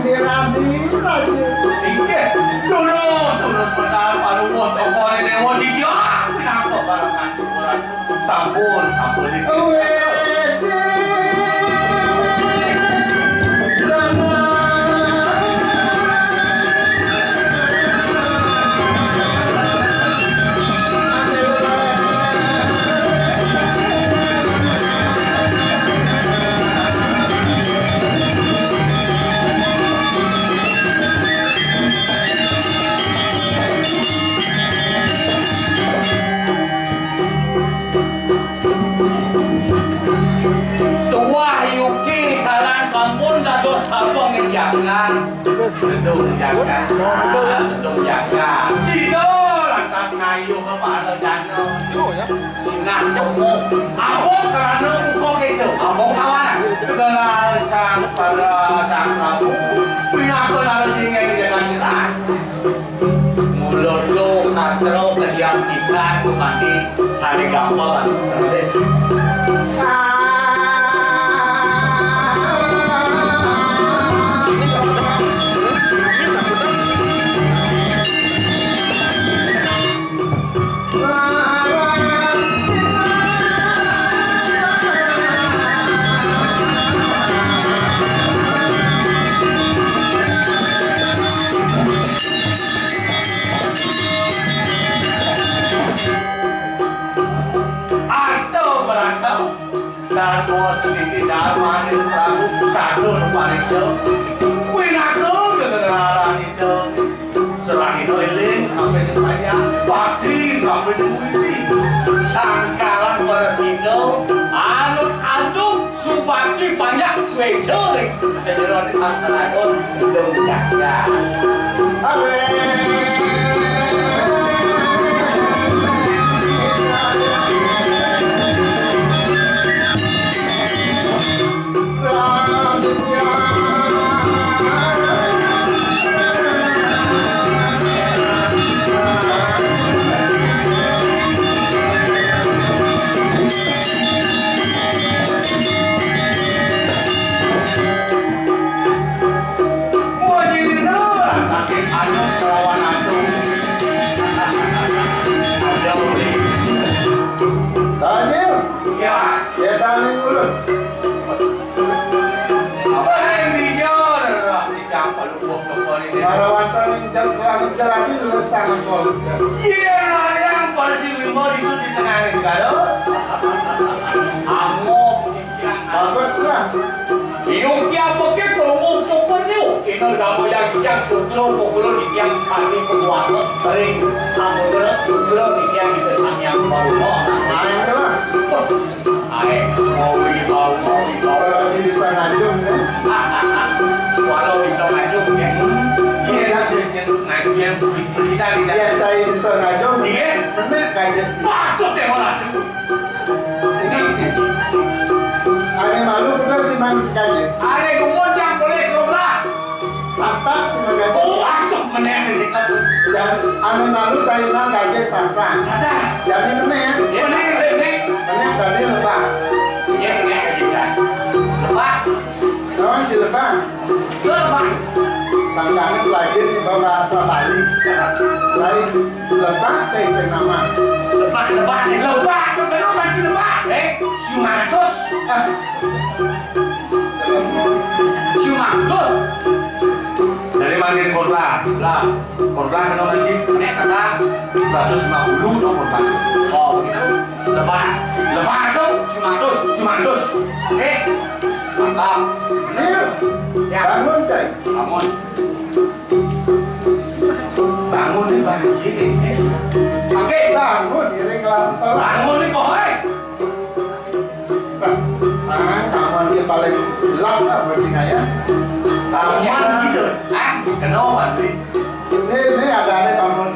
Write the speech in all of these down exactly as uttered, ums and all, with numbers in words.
Dirami, Raja. Inggih. Durus, durus, benar, panuwun, tokone Dewa Dijak, pinaka bareng kancuran. Sampun, sampun, inggih. Wih, Tuah Yuki saran sampun dados abang ing jagat. Sedung jagat. Ah, sedung jagat. Sida lantas ngayuh kepala jana. Sinah cemuk. Abang krana muka keto. Abang kawan. Gelar sang para sang prabu. Pinaka nara singgah ing jagat nira. Mula sastra kedian pisan gumanti sane gampang. Asta Brata, Darma Suditi Darmaning Prabu Catur Pariksa, pinaka gegegaran ida. Serahina eling, kabeh payah, bakti, kabeh wiwi. Sangkalan para sida, anut aduk, subakti panjak, sueca ring Sajeroning sastra agung, Gendung Jaya. Mujina, makin anu kelawan anu. Ada uli. Tajil. Ya. Ya, tani ulun. Apa yang dijor? Tidak perlu buat kepala ini. Para wanton yang jauh, anu jalani luwih sangat kolot. Iya, yang pergi lima ribu di tengah segala. Amok. Bagus lah. Yung tiap pagi kamu pokoknya, ino damo yang tiang sugro, pokoknya di tiang kami keluarga, kering, samudra, sugro, di tiang itu sang yang baru. Nah, itulah. Ae, mau beli, mau, mau beli, mau. Kalau dia bisa nganjung, ya. Walau bisa nganjung, ya. Iya, ya, sih, ya. Nganjung yang tulis presiden, ya. Iya, saya bisa nganjung. Iya. Bener, nganjung. Patut ya, malah. Ini, Cik. Ane malu, bener, Cik, nang, nganjung. Ane gumun, Cang, boleh, goblok. Santak cuma gajah. Oh, aduh, meneh nih, sikap. Dan anu malu kaina gajah santak. Santak. Jadi meneh. Ya, meneh, meneh, meneh. Meneh tadi lebak. Ya, meneh, meneh. Lebak. Lawan si lebak. Lebak. Sangkane pelajin di bahasa Bali. Lain lebak teh sing nama. Lebak, lebak, nih. Lebak, tuh, kenapa si lebak? Eh, si Markus. Ah. Cuma terus. Dari mana ini kota? Lah. Kota kenal lagi? Ini kata seratus lima puluh dong kota. Oh, gitu. Lebar. Lebar tuh. Cuma terus. Cuma terus. Oke. Mantap. Bener. Ya. Bangun, Cai. Bangun. Bangun nih, Bang. Oke. Bangun, ini kelam sholat. Bangun nih, boy. Nah, taman dia paling gelap lah berarti, ya. Taman gitu. Hah? Kenapa, Dwi? Ini, ini ada, ada taman,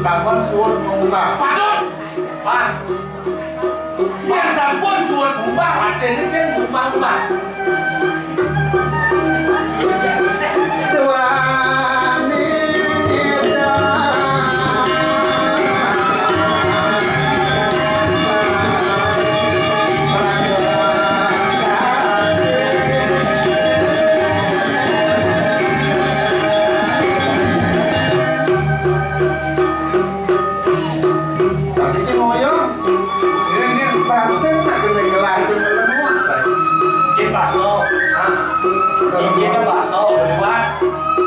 taman suwun mengubah. Patut. Pas. Ya sampun suwun mengubah, artinya saya mengubah-ubah. Kita bakso beliwat.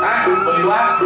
Hah? Beliwat.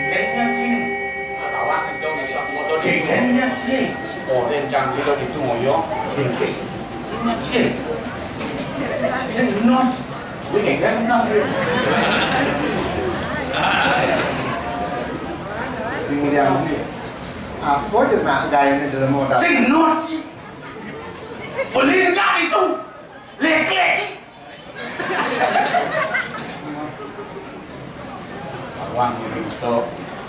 Kayaknya gini. Atawa kenceng ngesot motor. Kayaknya gini. Oh, rencang kita di Tungoyo. Kayaknya gini. Yang not. Ini kayaknya not. Ini yang apa je nak gaya ni dalam modal? Sing not. Pelingkat itu. Lek-lek. Awang ini iso.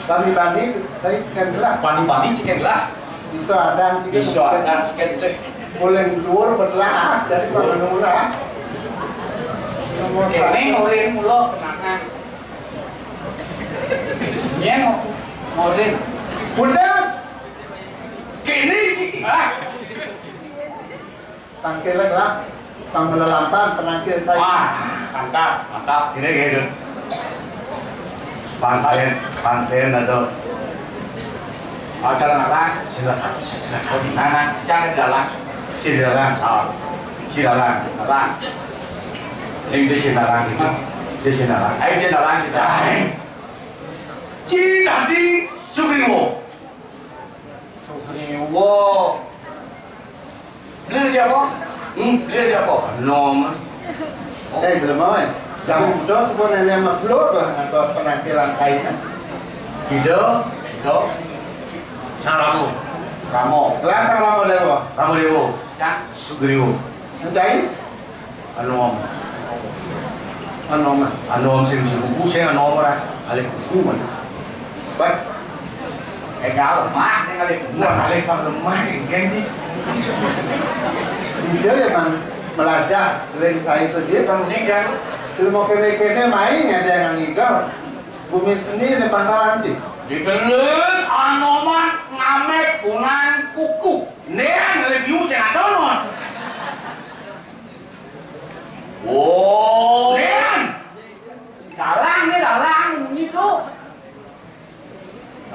Bani-bani tadi kan gelah. Bani-bani ciken gelah. Iso ada ciken. Iso ada ciken itu. Boleh dua belas jadi mana murah. Nomor satu. Ini orang mula kenangan. Nyen orang. Udah. Kini cik. Ah. Tangkil lah, tang melelampan penangkil saya. Wah, pantas, mantap. Ini gitu. Pantai, pantai ada. Acara apa? Silakan, silakan. Nah, nah, jangan jalan. Silakan. Oh. Silakan. Apa? Yang di silakan gitu. Di silakan. Ayo, di silakan gitu. Hai. Cina di Sugriwo. Sugriwo. Beli dia apa? Hmm? Beli dia apa? Nom. Eh, jelema, eh. Jam dos pun nenek makhluk lah ngantos penangkilan kainnya. Tidak. Tidak. Sang Ramo. Ramo. Lah Sang Ramo Dewa. Ramo Dewa. Ya. Sugriwo. Mencai? Anu om. Anu om. Anu om sing sing buku, sing anu om ora. Alih buku man. Baik. Eh, kalau mah, ini kali. Wah, alih pang lemah, ini, geng, di. Iya ya, Bang. Melajah, lain saya itu dia. Bang, ini kan. Ilmu kene-kene main ada yang ngigal. Bumi seni di pantauan, sih. Ditelus, anoman, ngamek, kunang, kuku. Nean, lebih usah, adonon. Oh. Nen. Dalang ni dalang bunyi tu.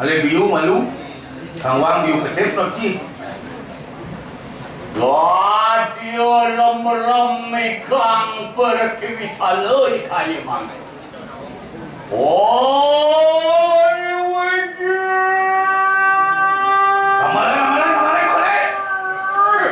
Ale biu malu. Kang Wang biu kedip lo ci. Ladia lem-lem ikang pertiwi taloi kali mana. Oh, wajah. Kamare, kamare, kamare, kamare.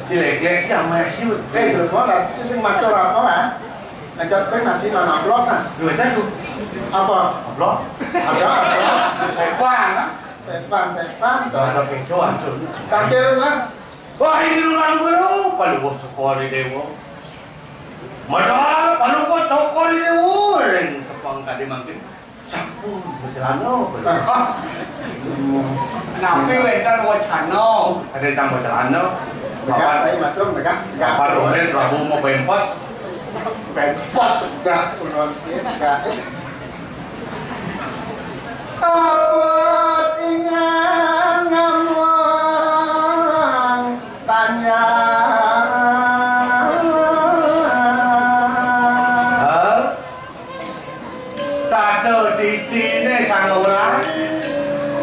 Dilek-lek ya masih. Eh, dulu lah, sing matur apa lah? Ngajak sing nanti mana blok nah. Duitnya tuh. Apa? Blok. Ada apa? Sepan, ah? Sepan, sepan, ada pincuan tuh. Tampil lah. Wah, ini lu lalu lu, palu gua sekolah di dewa. Modal, palu gua toko di dewa, ring tepang tadi mangkin. Sampun, becelana, becelana. Napi wénten wacana? Ada tang becelana. Bapak saya matur, enggak, enggak. Bapak Romen, Prabu mau pempes. Pempes. Enggak, enggak. Abot ingan ngomong panjang. Hah? Tata titiné sang ora.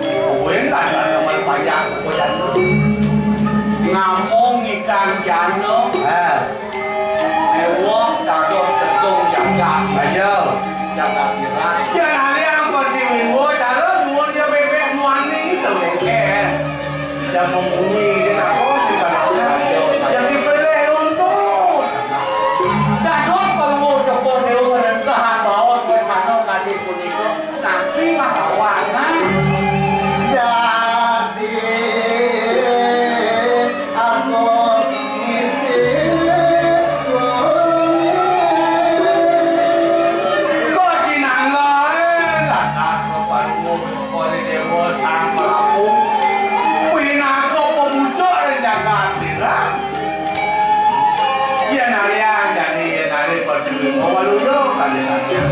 Kuwi lah nomor panjang kok jatuh. Ngamong ikan jana. Hah. Mewah dados gedung jagat. Ayo. Jagat Mirah. Ya, nali ampun diwimbo, cara duwur ya bebek muani itu. Bebek. Ya, membumi, kenapa sih, Pak? Ya, dipilih untuk. Dados penemu cepur dewa merentahan baos wacana tadi punika. Tapi makawana. Dadi aku ngisi bumi. Kok sinangga, eh, lantas keparuh kori dewa sang melampung. Pinaka pemucuk ring jagat sira. Yén arya jani, yén arya padha maluya kalih saking.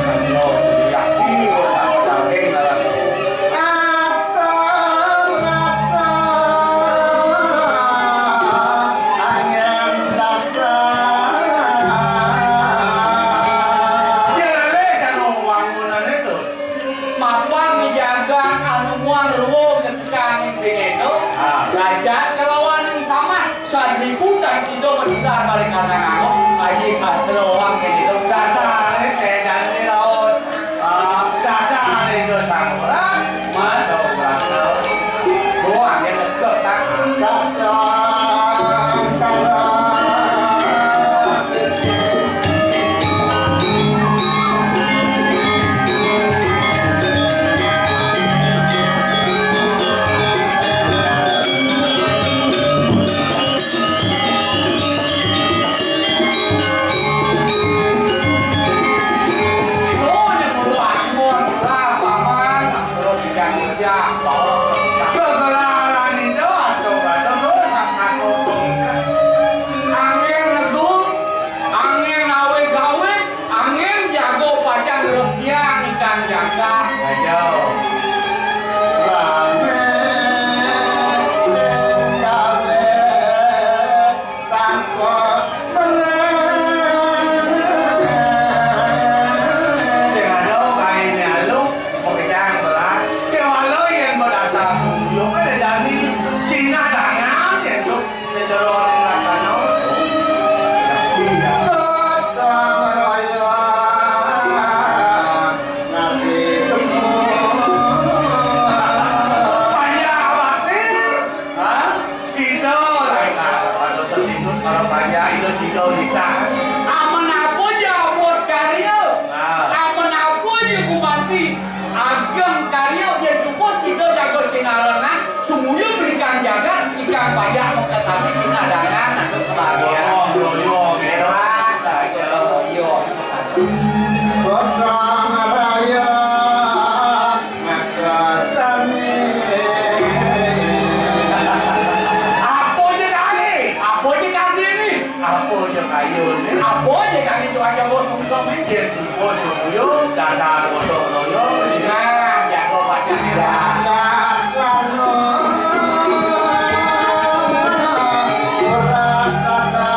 Sanya yakti wonten saking ngaran. Asta brata angin dasar. Yén arya jani wangunane to. Mapan mijagang anu muang ruwung ketukan ing pinito. Ah. Rajas kelawan ing tamah, satriku tan sida madular malih kanang angon, aji sastra wang pinito. Dasare sedan wiraos. Ah. Dasare dosa ora. Mas. Dosa ora. Ruwang ya tegep tak. Angin negul, angin awé gawé, angin jago pacang ngrembyang ikan jagat. Ayo. Ramé gawé tanpa merana. Sing ada kainé aluh, makejang belah. Kéwala yén badasar sumuyung, ada jani Cina dangan, yén Sejeroning laksana. Gotong royong nari temu. Panjang bakti. Hah? Sida, pada setinut para panjang, ida sida licah. Amen apa ya buat karya? Nah. Amen apa ya gumanti? Ageng karya, yén suba sida jago sinarengan, sumuya berikan jagat, ikan pajak mengkesami sinadangan, atau kebahagiaan. Gotong royong, ya. Hebat, gotong royong. Gotong royong, mekesami. Apa je kali? Apa je kali ni? Apa je kayuné? Apa je kali tu aja bos untuk ni? Yén suba sumuya dasar gotong royong. Nah, jago baca. Jagat lalu. Ora sadar.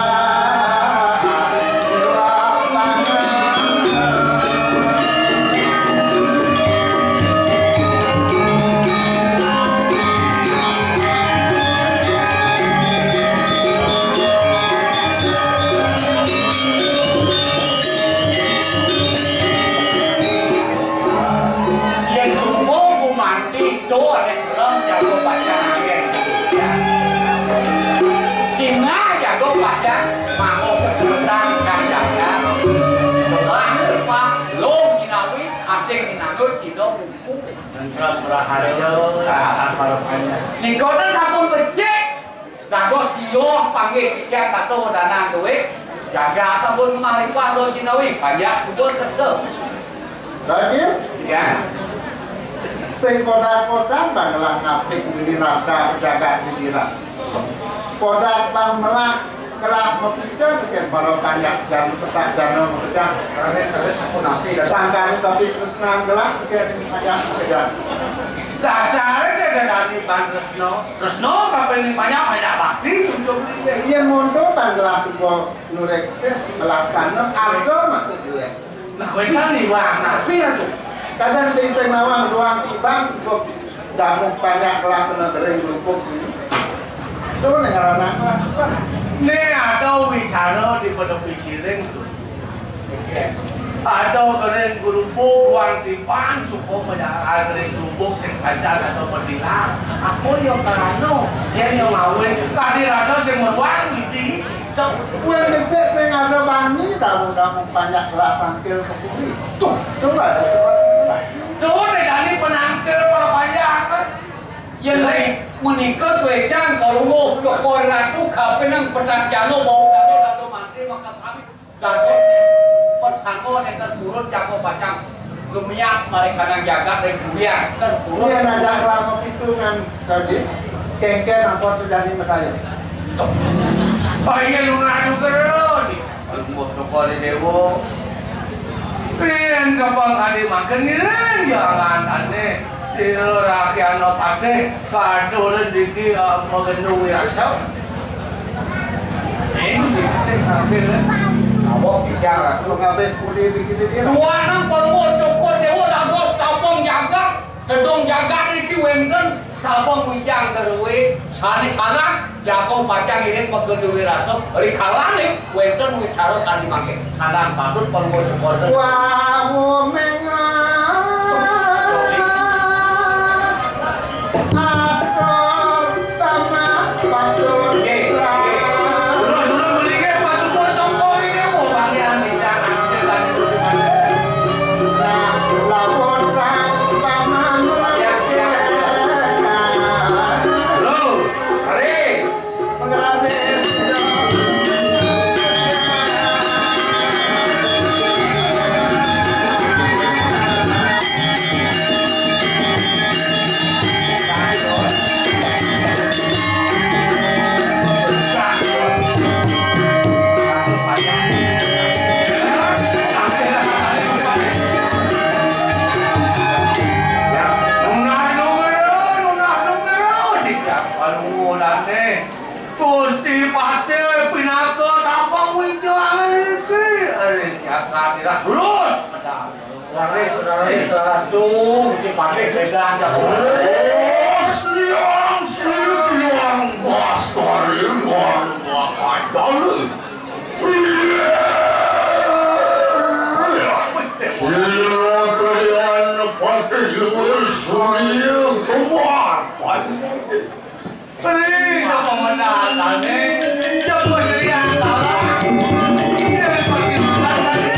Yén suba gumanti Aduh, tahan para panjang. Nika ten sampun becik. Dados sios panggih titiang tato danang duit. Jagat sampun ngemah lipat do sinawi. Panjak subur kerja. Raja, ya. Sing kodak-kodak bang ngelah ngapik nini nabda pejagat di dira. Kodak bang melah kelah mapica mungkin para panjak jan petak jana makejang. Ranis, ranis, aku napi dah. Sangkan tapi tresnan gelah mungkin panjak makejang. Dasar aja ada dani ban tresno. Tresno kapan ni panjak, panjak bakti tunjuk ni. Iya, ngondo bang gelah sebuah nureksa melaksana ada masa jelek. Nah, wénten iwang napi atuh? Kadang ti sing nawang duang tiban sibuk damuh panjak kelah kena gering kerupuk. Itu ning ngaranan kelas apa? Né ada wicara di Penepi Siring tuh. Ada gering kerupuk duang tiban suka menyang gering kerupuk sing sajan ada pedilang. Apa ya karano? Yen yang ngawin tadi rasa sing meruang widi. Cok, kuwi besik sing ada bani, tamu-tamu panjak lah tangkil ke kuwi. Tuh, coba ada sebab. Tuh, nek dani penangkil para panjak, kan? Yen menika suécan kalungguh cokor ratu kapenang petak jano bau karo ratu mantri maka sami dados pesangka nenten purun jago pacang lumiak mari kanang jagat ring kuliah ten purun. Iya, nah, jangan lama pitungan. Jadi, kengken ampun terjadi medaya. Oh iya, lunga juga lo. Lumut toko di dewo. Pian kapang adi makan ngiran jangan aneh. Sira rakyana patih kaduren diki, eh, magenung wirasa. Ing dikate kampil. Awak bicara. Mengabeh pudi dikit dia. Duanang palmo cokor dewa dagos kampung jagat. Gedung jagat niki wénten Sabang Wijang Derwe sané sanang jago pacang iring pegel duwe rasa rikalané wénten wicara kali mangke sanang patut panggo jempol. Wah, mengat. Atur tamat patut. Dulu, dulu, beli ke patut buat tongkol ini, mau bagian tidak. Gusti Patih pinaka tapang wijangan iki ring jagat ira. Terus, laris, laris, ratu, Gusti Patih beda aja. Terus, liang, liang, bastari, liang, bakal. Sira kaliyan Patih Luwur Surya Kumar. Ri sapa menatane, jaba Sri Antara. Yen pagi menatane.